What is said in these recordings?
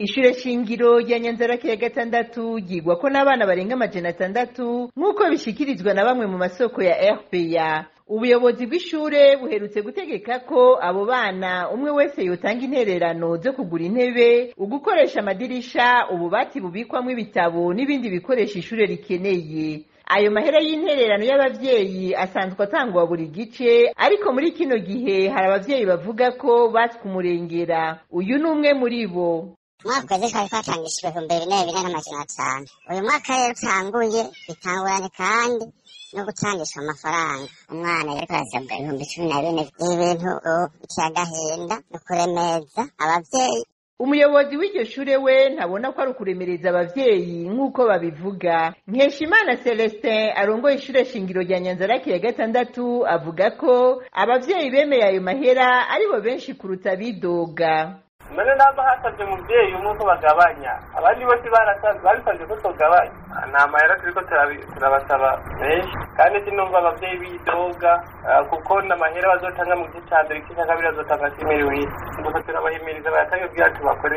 Ishure shingiro rya Nyanzarake ya gatandatu ryigwako n'abana barenga 600, nk'uko bishikirizwa na bamwe mu masoko ya RPA. Ubuyobozi bw'ishure buherutse gutegeka ko abo bana umwe wese yotanga intererano zo kugura intebe, ugukoresha amadirisha, ububati bubikwamwo ibitabo n'ibindi bikoresho ishure rikeneye. Ayo mahera y'intererano y'abavyeyi asanzwe atangwa buri gice, ariko muri kino gihe hari abavyeyi bavuga ko batswe umurengera. Uyu ni umwe muri bo. Umwaka uheze twari twatangishijwe 4500. Uyu mwaka rero utanguye bitangurane kandi no gutangisha amafaranga. Umwana yariko arasabwa 14,000. Ibintu biteye agahinda no kuremeza abavyeyi. Umuyobozi w'iryo shure we ntabona ko ari ukuremereza abavyeyi nk'uko babivuga. Nkeshimana Celestin arongoye ishure shingiro rya Nyanzarake ya gatandatu avuga ko abavyeyi bemeye ayo mahera aribo benshi kuruta abidoga. None namba hasavye umuvyeyi umwe ko bagabanya, abandi bose babisavye ko tugabanya. Nta mahera turiko turabasaba menshi, kandi sinumva abavyeyi bidoga, kuko n'amahera bazotanga mu gice ca mbere, igice ca kabiri bazotanga kimiriwiri. Gusa turabahimiriza bayatange kugira tubakore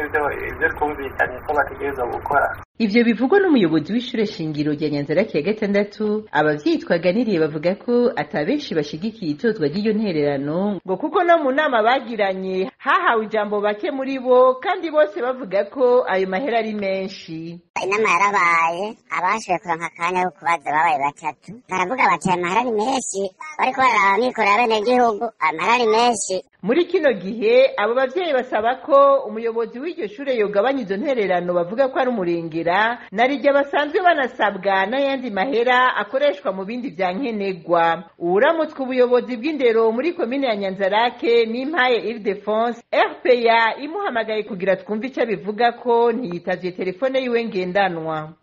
ivyo twumvikanye ko bategerezwa gukora. Ivyo bivugwa n'umuyobozi w'ishure shingiro rya Nyanzarake ya gatandatu. Abavyeyi twaganiriye bavuga ko ata benshi bashigikiye itozwa ry'iyo ntererano, ngo kuko no mu nama bagiranye hahawe ijambo bake muri bo, kandi bose bavuga ko ayo mahera ari menshi. Inama yarabaye, abashoboye kuronka akanya ko kubaza babaye batatu, baravuga bati ayo mahera ari menshi, bariko bararaba amikoro y'abenegihugu, ayo mahera ari menshi. Muri kino gihe abo bavyeyi basaba ko umuyobozi w'iryo shure yogabanya izo ntererano bavuga ko ari umurengera, narirya basanzwe banasabwa n'ayandi mahera akoreshwa mu bindi vya nkenerwa. Uwuramutswa ubuyobozi bw'indero muri komine ya Nyanzarake n'Impaye Ildefonse, RPA imuhamagaye kugira twumve ico abivuga ko ntiyitavye telefone yiwe ngendanwa.